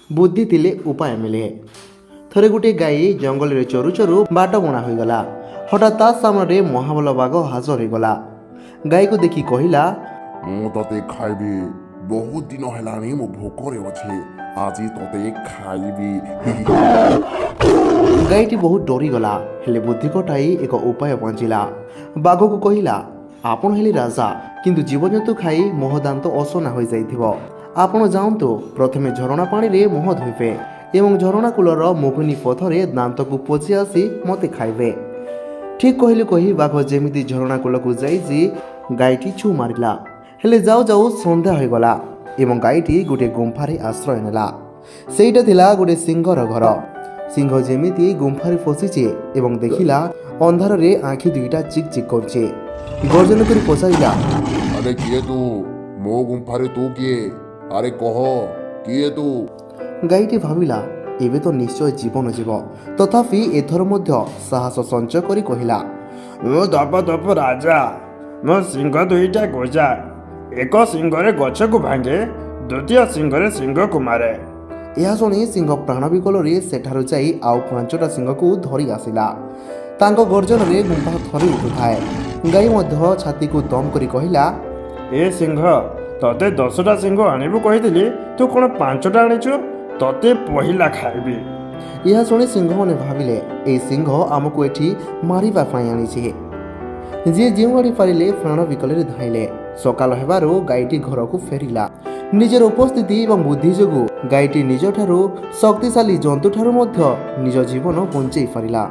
ବୁଦ୍ଧି ଥିଲେ ଉପାୟ ମିଳେ। ଥରେ ଗୋଟିଏ ଗାଈ ଜଙ୍ଗଲରେ ଚରୁ ଚରୁ ବାଟବଣା ହୋଇଗଲା। ହଠାତ୍ ତା ସାମ୍ନାରେ ମହାବଳ ବାଘ ହାଜର ହୋଇଗଲା। ଗାଈକୁ ଦେଖି କହିଲା, ମୁଁ ତତେ ଖାଇବି। ବହୁତ ଦିନ ହେଲାଣି ମୁଁ ଭୋକରେ ଅଛି, ଆଜି ତତେ ଖାଇବି। ଗାଈଟି ବହୁତ ଡରିଗଲା, ହେଲେ ବୁଦ୍ଧି କଟାଇ ଏକ ଉପାୟ ପାଞ୍ଚିଲା। ବାଘକୁ କହିଲା, ଆପଣ ହେଲେ ରାଜା, କିନ୍ତୁ ଜୀବଜନ୍ତୁ ଖାଇ ମୁହଁ ଦାନ୍ତ ଅସନା ହୋଇଯାଇଥିବ। ଆପଣ ଯାଆନ୍ତୁ, ପ୍ରଥମେ ଝରଣା ପାଣିରେ ମୁହଁ ଧୋଇବେ ଏବଂ ଝରଣା କୂଳର ମୁଗୁନି ପଥରେ ଦାନ୍ତକୁ ପୋଛି ଆସି ମୋତେ ଖାଇବେ। ଠିକ୍ କହିଲୁ କହି ବାଘ ଯେମିତି ଝରଣା କୂଳକୁ ଯାଇଛି, ଗାଈଟି ଛୁ ମାରିଲା। ହେଲେ ଯାଉ ଯାଉ ସନ୍ଧ୍ୟା ହୋଇଗଲା ଏବଂ ଗାଈଟି ଗୋଟିଏ ଗୁମ୍ଫାରେ ଆଶ୍ରୟ ନେଲା। ସେଇଟା ଥିଲା ଗୋଟିଏ ସିଂହର ଘର। ସିଂହ ଯେମିତି ଗୁମ୍ଫାରେ ପଶିଛି ଏବଂ ଦେଖିଲା ଅନ୍ଧାରରେ ଆଖି ଦୁଇଟା ଚିକ୍ ଚିକ୍ କରୁଛି, ଗର୍ଜନ କରି ପଚାରିଲା, ଆରେ କିଏ ତୁ? ମୋ ଗୁମ୍ଫାରେ ତୁ କିଏ? ଆରେ କହ, କିଏ ତୁ? ଗାଈଟି ଭାବିଲା, ଏବେ ତ ନିଶ୍ଚୟ ଜୀବନ ଯିବ। ତଥାପି ଏଥର ମଧ୍ୟ ସାହସ ସଞ୍ଚୟ କରି କହିଲା, ମୁଁ ଦପ ଦପ ରାଜା। ମୋ ସିଂହ ଦୁଇଟା ଗୋଜା। ଏକ ସିଂହରେ ଗଛକୁ ଭାଙ୍ଗେ, ଦ୍ୱିତୀୟ ସିଂହରେ ସିଂହକୁ ମାରେ। ଏହା ଶୁଣି ସିଂହ ପ୍ରାଣ ବିକଳରେ ସେଠାରୁ ଯାଇ ଆଉ 5ଟା ସିଂହକୁ ଧରି ଆସିଲା। ତାଙ୍କ ଗର୍ଜନରେ ଗୁମ୍ଫା ଥରି ଉଠୁଥାଏ। ଗାଈ ମଧ୍ୟ ଛାତିକୁ ଦମ କରି କହିଲା, ଏ ସିଂହ, ତତେ 10ଟା ସିଂହ ଆଣିବୁ କହିଥିଲି, ତୁ କ'ଣ 5ଟା ଆଣିଛୁ? ତତେ ପହିଲା ଖାଇବି। ଏହା ଶୁଣି ସିଂହମାନେ ଭାବିଲେ, ଏଇ ସିଂହ ଆମକୁ ଏଠି ମାରିବା ପାଇଁ ଆଣିଛି। ଯିଏ ଯେଉଁଆଡ଼େ ପାରିଲେ ପ୍ରାଣ ବିକଳରେ ଧାଇଁଲେ। ସକାଳ ହେବାରୁ ଗାଈଟି ଘରକୁ ଫେରିଲା। ନିଜର ଉପସ୍ଥିତି ଏବଂ ବୁଦ୍ଧି ଯୋଗୁଁ ଗାଈଟି ନିଜଠାରୁ ଶକ୍ତିଶାଳୀ ଜନ୍ତୁଠାରୁ ମଧ୍ୟ ନିଜ ଜୀବନ ବଞ୍ଚେଇ ପାରିଲା।